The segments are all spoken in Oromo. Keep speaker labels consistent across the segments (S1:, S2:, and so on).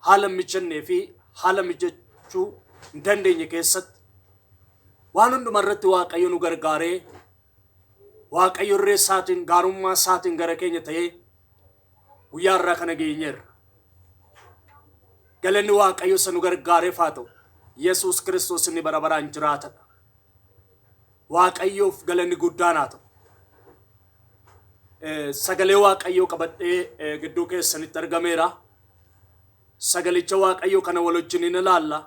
S1: Haala hin mijannee fi haala mijachuu hin dandeenye keessatti waan hunduma irratti Waaqayyo nu gargaaree, Waaqayyo irree isaatiin, gaarummaa isaatiin gara keenya ta'ee guyyaa irraa kana geenyeerra. Galanni Waaqayyo isa nu gargaareef haa ta'u. Yesuus Kiristoos inni bara baraan jiraatadha. Waaqayyoof galanni guddaan haa ta'u. Sagalee Waaqayyoo qabadhee gidduu keessanitti argameera. Sagalicha Waaqayyoo kana wal wajjin hin ilaalla.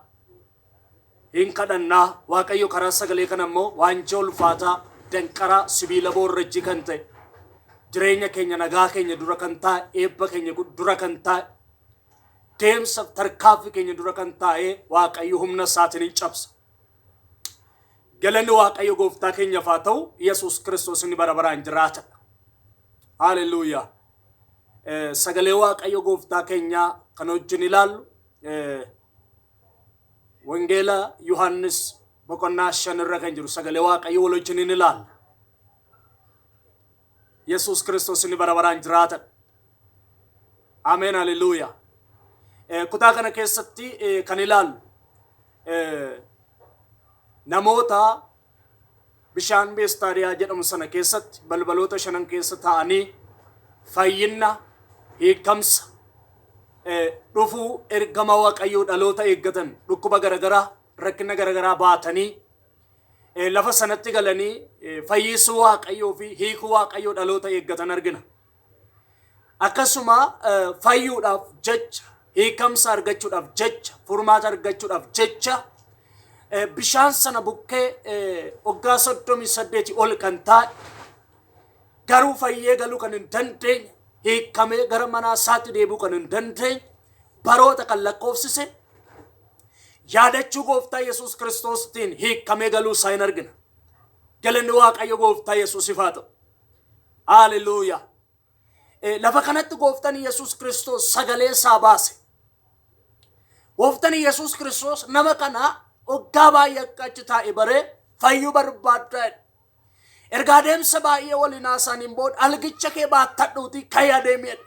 S1: Hin kadhannaa. Waaqayyo karaa sagalee kana immoo waanjoo ulfaataa, danqaraa sibiila boorrajjii kan ta'e, jireenya keenya, nagaa keenya dura kan taa'e, eebba keenya dura kan taa'e, deemsa tarkaaffii keenya dura kan taa'e Waaqayyo humna isaatiin hin cabsa. Galanni Waaqayyo gooftaa keenyaaf haa ta'u. Yesuus Kiristoos inni bara baraan jiraatadha. Haaleluyyaa. Sagalee Waaqayyo gooftaa keenyaa kan wajjin ilaallu Wangeela Yohaannis boqonnaa 5 irra kan jiru sagalee Waaqayyo wal wajjin hin ilaalla. Yesuus Kiristoos inni bara baraan jiraatadha. Ameen, haleluuyaa. Kutaa kana keessatti kan ilaallu namoota bishaan Beestaadiyaa jedhamu sana keessatti balbaloota shanan keessa taa'anii fayyinna, hiikamsa, dhufuu ergama Waaqayyoo dhaloota eeggatan, dhukkuba garagaraa, rakkina garagaraa baatanii lafa sanatti galanii fayyisuu Waaqayyoo fi hiikuu Waaqayyoo dhaloota eeggatan argina. Akkasuma fayyuudhaaf jecha, hiikamsa argachuudhaaf jecha, furmaata argachuudhaaf jecha bishaan sana bukkee waggaa 38 ol kan taa'e, garuu fayyee galuu kan hin dandeenye, hiikamee gara manaa isaatti deebi'uu kan hin dandeenye, baroota kan lakkoofsise, yaadachuu gooftaa Yesuus Kiristoostiin hiikamee galuu isaa hin argina. Galanni Waaqayyo gooftaa Yesuusiif haa ta'u. Haaleluyyaa. Lafa kanatti gooftaan Yesuus Kiristoos sagalee isaa baase. Gooftaan Yesuus Kiristoos nama kana waggaa baay'ee akka achi taa'e baree, fayyuu barbaaddaa jedhe. Erga adeemsa baay'ee waliin haasa'aniin booda, algicha kee baattadhuutii ka'ii adeemi jedhe.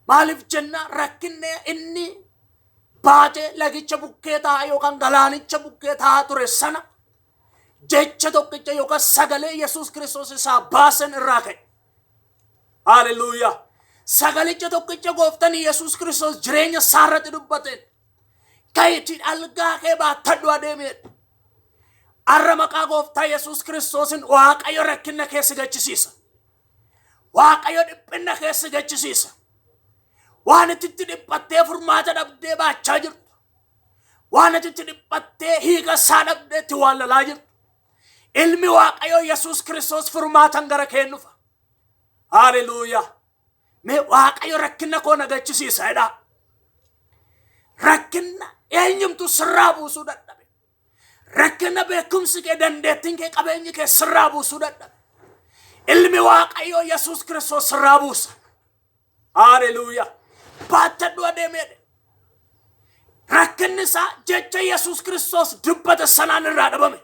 S1: Maaliif jenna, rakkinni inni baatee lagicha bukkee taa'aa yookaan galaanicha bukkee taa'aa ture sana jecha tokkicha yookaan sagalee Yesuus Kiristoos isaa baasan irraa ka'e. Haaleluyyaa. Sagalicha tokkicha gooftaan Yesuus Kiristoos jireenya isaa irratti dubbateen, ka'iitii algaa kee baattadhu adeemi jedhe. Arra maqaa gooftaa Yesuus Kiristoosin Waaqayyo rakkina kee si gachisiisa. Waaqayyo dhiphinna kee si gachisiisa. Waan itti dhiphattee furmaata dhabdee baachaa jirtu. Waan itti dhiphattee hiika isaa dhabdee itti waallalaa jirtu. Ilmi Waaqayyo Yesuus Kiristoos furmaatan gara kee dhufa. Haaleluyyaa. Mee Waaqayyo rakkina koo na gachisiisa jedhaa. Rakkina eenyumtu sirraa buusuu dadhabe. Rakkina beekumsi kee, dandeettiin kee, qabeenyi kee sirraa buusuu dadhabe. Ilmi Waaqayyoo Yesuus Kiristoos sirraa buusa. Haaleluyyaa. Baattadhu adeemee. Rakkinni isaa jecha Yesuus Kiristoos dubbate sanaan irraa dhabame.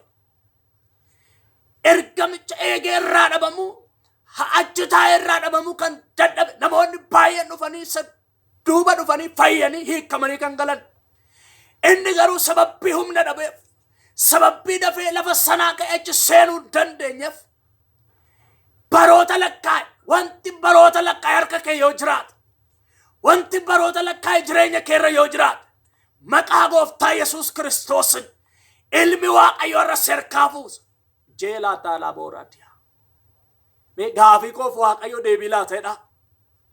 S1: Ergamicha eegee irraa dhabamuu, achi taa'ee irraa dhabamuu kan dadhabe, namoonni baay'een dhufanii isa duuba dhufanii fayyanii hiikamanii kan galan. Inni garuu sababbii humna dhabeef, sababbii dafee lafa sanaa ka'ee achi seenuu hin dandeenyeef baroota lakkaa'e. Wanti baroota lakkaa'e harka kee yoo jiraate, wanti baroota lakkaa'e jireenya keerra yoo jiraate, maqaa gooftaa Yesuus Kiristoosin ilmi Waaqayyoo irra serkaa buusa. Jeelaa taalaa booraatiyaa. Mee gaafii koof Waaqayyo deebii laatedha.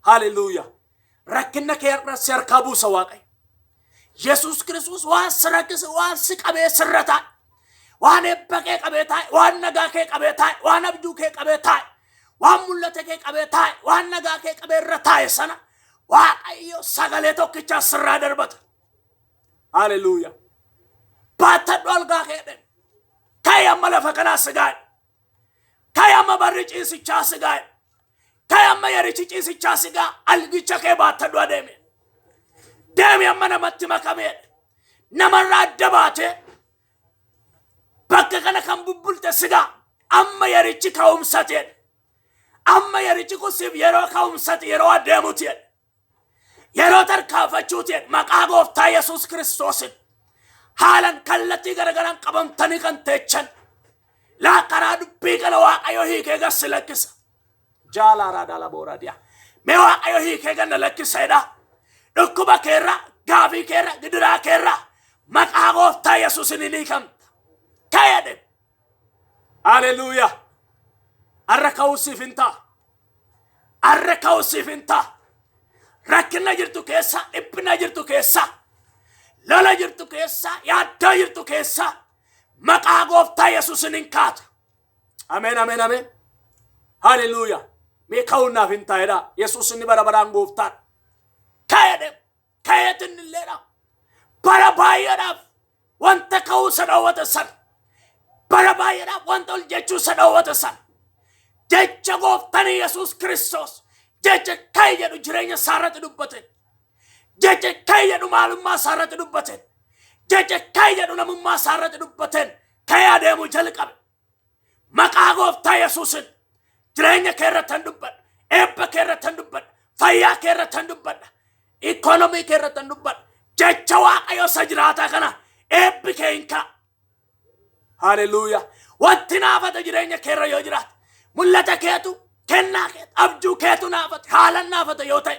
S1: Haleluuyaa. Rakkina kee irra si harkaa buusa Waaqayyo. Yesuus Kiristoos waan si rakkise, waan si qabee sirra taa'e, waan eebba kee qabee taa'e, waan nagaa kee qabee taa'e, waan abjuu kee qabee taa'e, waan mul'ata kee qabee taa'e, waan nagaa kee qabee irra taa'e sana Waaqayyo sagalee tokkichaa sirraa darbata. Haleluuyaa. Baattadhu algaa kee jedhe. Ka'i amma lafa kanaa si gaa'e. Ka'i amma barri ciisichaa si gaa'e. Ka'i amma yerichi ciisichaa si ga'a. Algicha kee baattadhu adeeme. Deemi amma namatti makamee. Namarraa adda baatee bakka kana kan bubbulte si ga'a. Amma yerichi ka'umsate. Amma yerichi kun siif yeroo ka'umsate, yeroo adeemuti. Yeroo tarkaanfachuuti. gammachuuti maqaa gooftaa Yesuus Kiristoosin. Haalan kallattii garagaraan qabamtanii kan teechan. Laa karaa dubbii kana Waaqayyo hiikee gassi lakkisa. Jaalaa raadaa laboora diyaa. Mee Waaqayyo hiikee ganna lakkisa jedha. Dhukkuba keerra, gaafii keerra, gidiraa keerra maqaa gooftaa Yesuusin hin hiikamta. Ka'ee. Haleluuyaa. Arra ka'uu siif hin ta'a. Arra ka'uu siif hin ta'a. Rakkina jirtu keessa, dhiphina jirtu keessa, lola jirtu keessa, yaaddoo jirtu keessa maqaa gooftaa Yesuusin hin kaatu. Ameen, ameen, ameen. Haleluuyaa. Mee ka'uun naaf hin taa'edha. Yesuus inni bara baraan gooftaadha. Ka'ee ka'eetin illeedha. Bara baay'eedhaaf wanta ka'uu isa dhoowwate sana. Bara baay'eedhaaf wanta ol jechuu isa dhoowwate sana. Jecha gooftaan Yesuus Kiristoos jecha ka'i jedhu jireenya isaarratti dubbate. Jecha ka'i jedhu maalummaa isaarratti dubbate. Jecha ka'i jedhu namummaa isaarratti dubbateen ka'ee adeemuu jalqabe. Maqaa gooftaa Yesuusin jireenya kee irratti han dubbadha. Eebba kee irratti han dubbadha. Fayyaa kee irratti han dubbadha. Ikoonomii kee irratti han dubbadha. Jecha Waaqayyo isa jiraataa kana eebbi kee hin ka'a. Haleluuyaa. Wanti naafate jireenya kee irra yoo jiraate, mul'ata keetu, kennaa keetu, abjuu keetu naafate, haalan naafate yoo ta'e,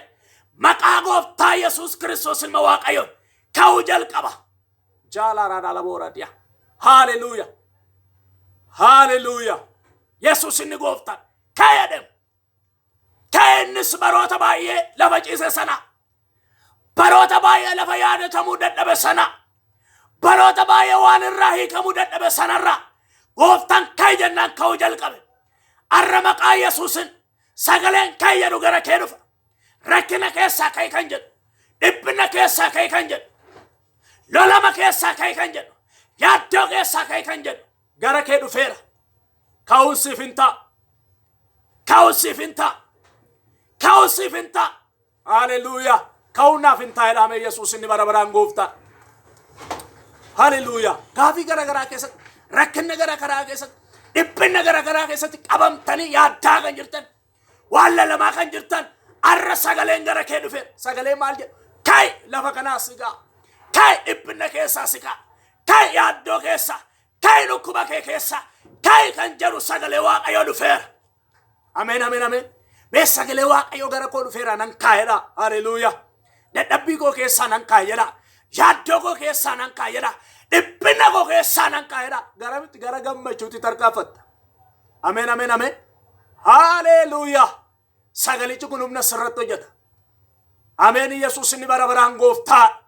S1: maqaa gooftaa Yesuus Kiristoos ilma Waaqayyoon ka'uu jalqaba. Jaalaa raadaa laboora diyaa. Haleluuyaa. Haleluuyaa. Yesuus inni gooftaan ka'ee deemu. Ka'ee innis baroota baay'ee lafa ciise sana. Baroota baay'ee lafa yaadatamuu dadhabe sana. Baroota baay'ee waan irraa hiikamuu dadhabe sanarraa gooftaan ka'i jennaan ka'uu jalqabe. Arra maqaa Yesuusin sagaleen ka'i jedhu gara kee dhufa. Rakkina keessaa ka'i kan jedhu. Dhiphina keessaa ka'i kan jedhu. Lolama keessaa ka'i kan jedhu. Yaaddoo keessaa ka'i kan jedhu. Gara kee dhufeera. Ka'uun siif hin ta'a. Ka'uun siif hin ta'a. Ka'uun siif hin ta'a. Haleluuyaa. Ka'uun naaf hin ta'a jedhame Yesuus inni bara baraan gooftaa. Haleluuyaa. Gaafii gara garaa keessatti, rakkinna gara garaa keessatti, dhiphinna gara garaa keessatti qabamtanii yaaddaa kan jirtan, waan lalamaa kan jirtan, arra sagaleen gara kee dhufeera. Sagalee maal jedhu? Ka'i, lafa kanaa si ga'a. Ka'i, dhiphinna keessaa si ga'a. Ka'i, yaaddoo keessaa. Ka'i, dhukkuba kee keessaa. Ka'i kan jedhu sagalee Waaqayyoo dhufeera. Ameen, ameen, ameen. Mee sagalee Waaqayyoo gara koo dhufeera, nan kaa'edha. Haleluuyaa. Dadhabbii koo keessaa nan kaa'edha. Yaaddoo koo keessaa nan kaa'edha. Dhiphina koo keessaa nan kaa'edha. Garamitti? Gara gammachuutti tarkaanfatta. Ameen, ameen, ameen. Haleluuyaa. Sagalichi kun humna sirratti hojjeta. Ameen. Yesuus inni bara baraan gooftaa.